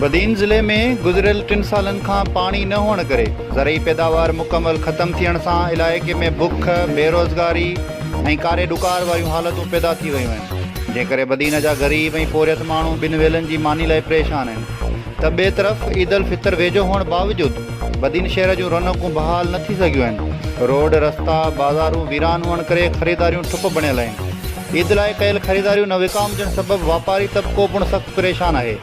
بدين ضلعي ۾ گذريل ٽن سالن کان پاڻي نه هئڻ ڪري زرعي پيداوار مڪمل ختم ٿيڻ سان علائقي ۾ بک، بيروزگاري ۽ ڪاري ڏڪار واريون حالتون پيدا ٿي ويون آهن، جنهن ڪري بدين جا غريب ۽ پورهيت ماڻهو ٻن ويلن جي ماني لاء پريشان آهن ته ٻئي طرف عيد الفطر ويجهو هئڻ باوجود بدين شهر جون رونقون بحال نه ٿي سگهيون آهن، روڊ، رستا، بازارون ويران هئڻ ڪري خريداريون ٺپ بڻيل آهن. عيد لاء ڪيل خريداريون نه وڪامجڻ سبب واپاري طبقو پڻ سخت پريشان آهي،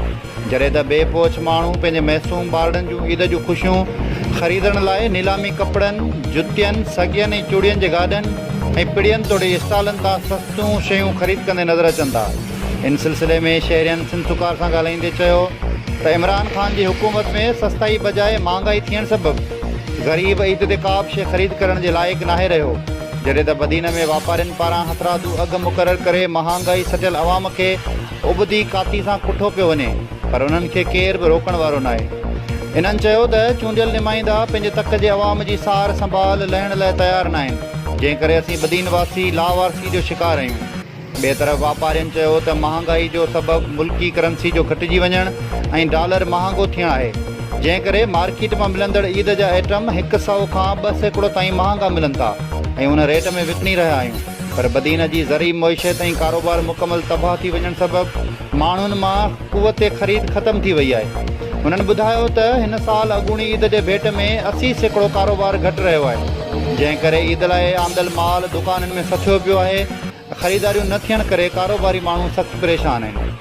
جڏهن ته بي پهچ ماڻهو پنهنجي معصوم ٻارڙن جون عيد جون خوشيون خريدڻ لاء نيلامي ڪپڙن، جتين، سڳين ۽ چوڙين جي گاڏن ۽ پڙين توڙي اسٽالن تان سستيون شيون خريد ڪندي نظر اچن ٿا. ان سلسلي ۾ شهرين سنڌ سڪار سان ڳالهائيندي چيو ته عمران خان جي حڪومت ۾ سستائي بجاء مهانگائي ٿيڻ سبب غريب عيد تي ڪا به شيء خريد ڪرڻ جي لائق ناهي رهيو. جڏهن ته بدين ۾ واپارين پاران هٿرادو اگهه مقرر ڪري مهانگائي سٽيل عوام کي ابدي ڪاتي سان ڪٺو پيو وڃي پر انهن کي ڪير به روڪڻ وارو ناهي. انهن چيو ته چونڊيل نمائندا پنهنجي تڪ جي عوام جي سار سنڀال لهڻ لاء تيار ناهن جنهن ڪري اسين بدين واسي لاوارثي جو شڪار آهيون. ٻئي طرف واپارين چيو ته مهانگائي جو سبب ملڪي ڪرنسي جو گهٽجي وڃڻ ۽ ڊالر مهانگو ٿيڻ آهي، جنهن ڪري مارڪيٽ مان ملندڙ عيد جا ائٽم هڪ سئو کان 2% تائين مهانگا ملن ٿا ۽ ان ريٽ ۾ وڪڻي رهيا آهيون پر بدين جي زرعي معيشت ۽ ڪاروبار مڪمل تباهه ٿي وڃڻ سبب ماڻهن مان قوت خريد ختم ٿي وئي آهي. هنن ٻڌايو ته هن سال اڳوڻي عيد جي ڀيٽ ۾ 80% ڪاروبار گهٽ رهيو آهي، جنهن ڪري عيد لاء آندل مال دڪانن ۾ سٿيو پيو آهي، خريداريون نه ٿيڻ ڪري ڪاروباري ماڻهو سخت پريشان آهن.